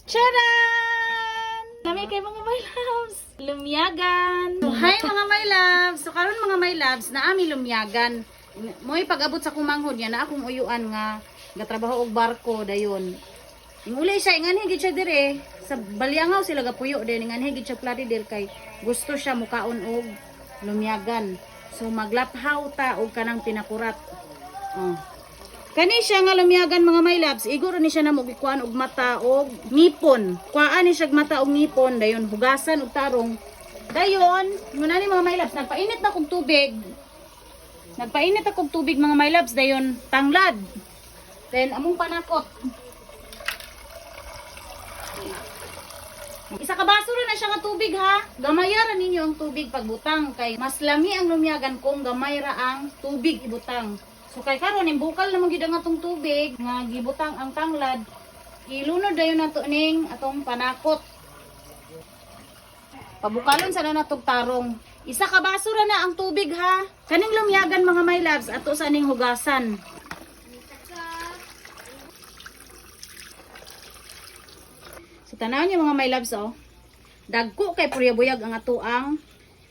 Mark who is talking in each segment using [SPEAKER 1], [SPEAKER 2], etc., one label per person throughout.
[SPEAKER 1] Charan! Lami kay mga my loves. Lumyagan. So, hi mga my loves. So karon mga my loves, naami lumyagan. Mo'y pag-abot sa kumanghod niya na akong uyuan nga gatrabaho og barko dayon. Inguli siya, inganhi gid siya dire. Sa Balyangaw sila gapuyo din, inganhi gid siya Plaridel kay gusto siya mukaon og lumyagan. So maglaphaw ta og kanang pinakurat. Oh. Kani siya nga lumyagan mga my loves, iguro ni siya namo gikuan og mata og ngipon. Kuhaan ni siya og mata og ngipon, dayon hugasan og tarong. Dayon, muna ni mga my loves, nagpainit na kog tubig. Nagpainit akong tubig mga my loves, dayon tanglad. Then among panakot. Isa ka baso ra na siya nga tubig ha. Gamay ra ninyo ang tubig pagbutang kay mas lami ang lumyagan kung gamay ra ang tubig ibutang. So kay karon imbukal naman gyud ang atong tubig nga gibutang ang tanglad. Ilunod dayon nato ning atong panakot. Pabukalon sana natog tarong. Isa ka baso ra na ang tubig ha. Kaning lumyagan mga my loves ato sa ning hugasan. So tanaw niyo mga my loves oh. Dagko kay purya-buyag ang ato ang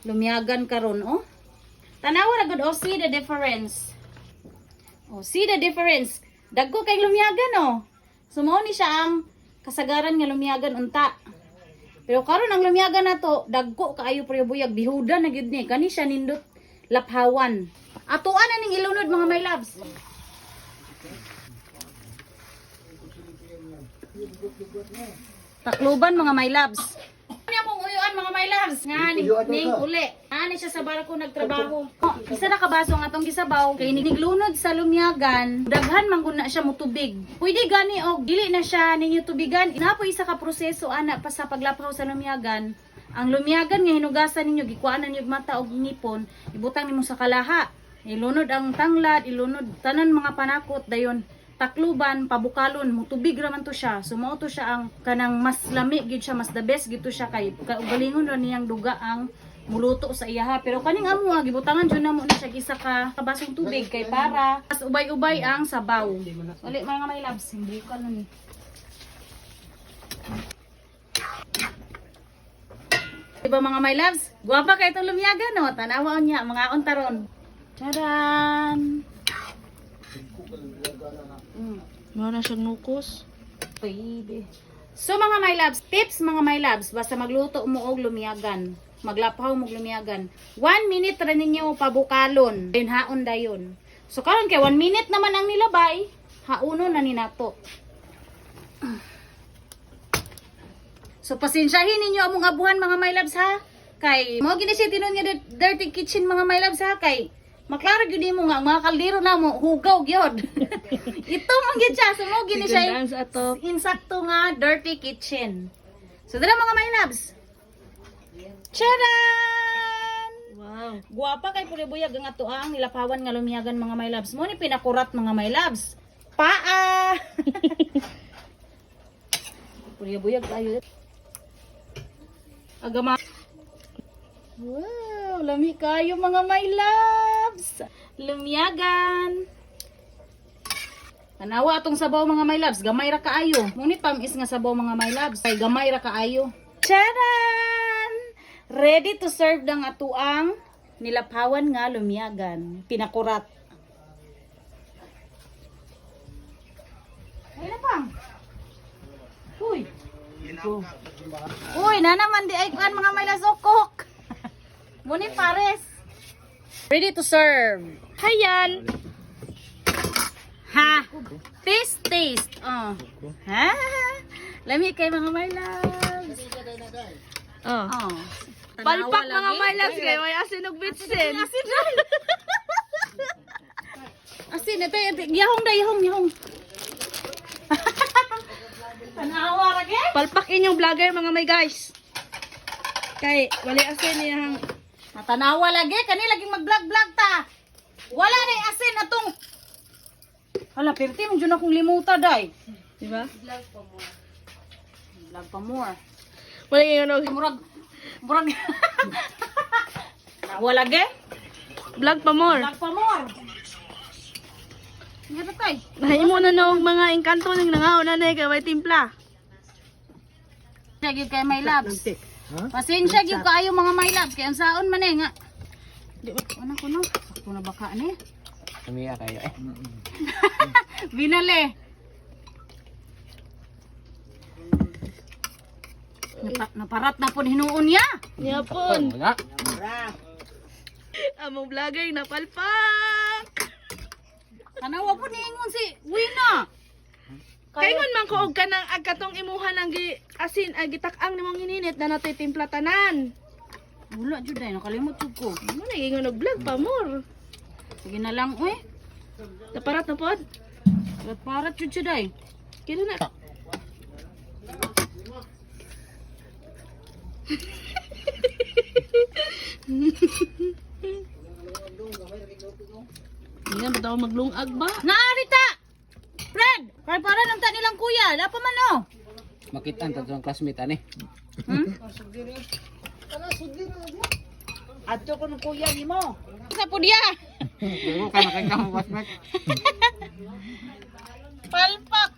[SPEAKER 1] lumyagan karon oh. Tanawa ra gud oh, see the difference. Oh, see the difference. Dagko kay lumyagan oh. So mao ni siya ang kasagaran nga lumyagan unta. Pero karon ang lumyagan nato, dagko kaayo purya-buyag, bihuda na gyud ni. Kani siya nindot laphawan. Atoan na ning ilunod mga my loves. Takluban mga my loves. Ano akong uyuan mga my loves? Nga ni ning uli. Ani siya sa barko nagtrabaho. Oh, isa na kabaso nga atong gisabaw kay niglunod sa lumyagan, daghan man gud na siya mutubig. Pwede gani og dili na siya ninyo tubigan. Napo isa ka proseso ana pa sa paglapaw sa lumyagan. Ang lumyagan nga hinugasan ninyo, gikuanan ninyo og mata og ngipon, ibutang nimo sa kalaha. Ilunod ang tanglad, ilunod tanan mga panakot dayon takluban, pabukalon, mutubig ra man to siya. So mao to siya ang kanang mas lami gyud siya, mas the best gyud to siya kay kaugalingon ra niyang duga ang muluto sa iyaha. Pero kaning amo ah, gibutangan jud namo na siya og isa ka kabasong tubig kay para mas ubay-ubay ang sabaw. Uli mga my loves, simbukal na ni. Diba mga my loves? Guwapa kay itong lumyagan no? Tanawa niya, mga untaron. Charan!
[SPEAKER 2] Mao na siyang nukos.
[SPEAKER 1] Pwede. So mga my loves, tips mga my loves, basta magluto mo og lumiyagan. Maglapaw mo og lumiyagan. 1 minute ra ninyo pabukalon. Dayon haon dayon. So karon kay 1 minute naman ang nilabay, hauno na ni nato. So pasensyahin ninyo among abuhan mga my loves ha. Kay mo gini siya tinuod nga dirty kitchen mga my loves ha kay maklaro gyud nimo nga ang mga kaldero namo hugaw gyud. Ito man gyud siya, so mo gini siya
[SPEAKER 2] Sigandaan sa ato.
[SPEAKER 1] insakto nga dirty kitchen. So dara mga my loves. Charan!
[SPEAKER 2] Wow.
[SPEAKER 1] Guwapa kay puribuyag ang ato ang nilapawan nga lumiyagan mga my loves. Mo ni pinakurat mga my loves. Paa! Puribuyag kayo. Agama. Wow, lami kayo mga my loves. Lumiyagan. Tanawa atong sabaw mga my loves, gamay ra kaayo. Ngunit tamis nga sabaw mga my loves, kay gamay ra kaayo. Charan! Ready to serve ng atuang nilapawan nga lumiyagan, pinakurat. Ay na pang. Uy. Uy, na naman di ay kuan mga my loves okok. Muni pares. Ready to serve.
[SPEAKER 2] Hayan.
[SPEAKER 1] Ha? Taste, taste. Oh. Ha? Lami kay mga my loves.
[SPEAKER 2] Oh.
[SPEAKER 1] Oh.
[SPEAKER 2] Palpak mga my loves kay may asin ug bitsin.
[SPEAKER 1] Asin na. Asin ito, ito. Yahong da, yahong, yahong. Tanawa ra ge.
[SPEAKER 2] Palpak inyong vlogger mga my guys. Kay wali asin iyang
[SPEAKER 1] Natanawa lagi kani laging mag-vlog-vlog ta. Wala na asin atong. Hala, pirti mo jud akong limuta day.
[SPEAKER 2] di ba?
[SPEAKER 1] Vlog pa more.
[SPEAKER 2] Wala ngayon og
[SPEAKER 1] Murag murag. Wala ge.
[SPEAKER 2] vlog pa more.
[SPEAKER 1] Vlog pa more. Nga tay.
[SPEAKER 2] Nahimo na noong mga engkanto ning nangaon na kay way timpla.
[SPEAKER 1] Gyud kay my loves. Pasensya gyud kaayo, mga my loves, kay unsaon man eh nga. Di ba ana ko no? Sakto na baka ni.
[SPEAKER 3] Tumiya kayo eh.
[SPEAKER 1] Binali. Naparat na po hinuon niya.
[SPEAKER 2] Yapon.
[SPEAKER 3] Wala.
[SPEAKER 2] Among vlogger napalpak.
[SPEAKER 1] Tanawa po niingon si Wina.
[SPEAKER 2] Kaingon man ko og kanang agkatong imuha nang gi asin ay gitak-ang nimong ininit na natay timpla tanan.
[SPEAKER 1] Wala jud ay nakalimot jud ko.
[SPEAKER 2] Mo na ingon og vlog pa more.
[SPEAKER 1] Sige na lang uy.
[SPEAKER 2] Naparat na pod.
[SPEAKER 1] Parat jud siya day.
[SPEAKER 2] Kila na. Hindi na ba maglungag ba?
[SPEAKER 1] Naarita! Fred! Kay para nang ta nilang kuya, dapa man oh.
[SPEAKER 3] Makita ang tatong classmate ani.
[SPEAKER 4] Adto ko ng kuya nimo.
[SPEAKER 1] Sa pudya.
[SPEAKER 3] Bago ka makita mo classmate.
[SPEAKER 1] Palpak.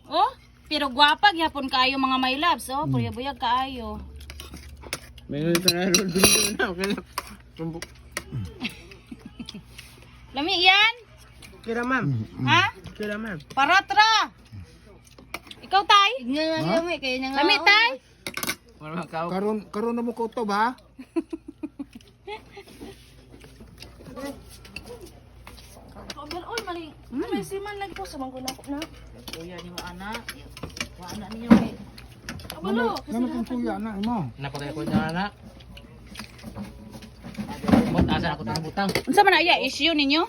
[SPEAKER 1] Oh, pero gwapa gyapon kaayo, mga my loves, oh. Purya-buyag kaayo.
[SPEAKER 3] Meron pa na ron na. Okay lang. Tumbok.
[SPEAKER 1] Lami yan?
[SPEAKER 3] Kira, ma'am.
[SPEAKER 1] Ha?
[SPEAKER 3] Kira, ma'am.
[SPEAKER 1] Paratra. Ikaw, tay? Lami, tay?
[SPEAKER 3] Wala makaw.
[SPEAKER 5] Karon karon na mo ko to ba?
[SPEAKER 2] Oy, mali. May siman lagi po sa manggo na.
[SPEAKER 4] Kuya nimo ana. Wa ana niyo kay.
[SPEAKER 2] Abalo.
[SPEAKER 5] Namo kong kuya na imo.
[SPEAKER 3] Napatay ko na na. Mot asa ako tong butang.
[SPEAKER 1] Unsa man aya issue ninyo?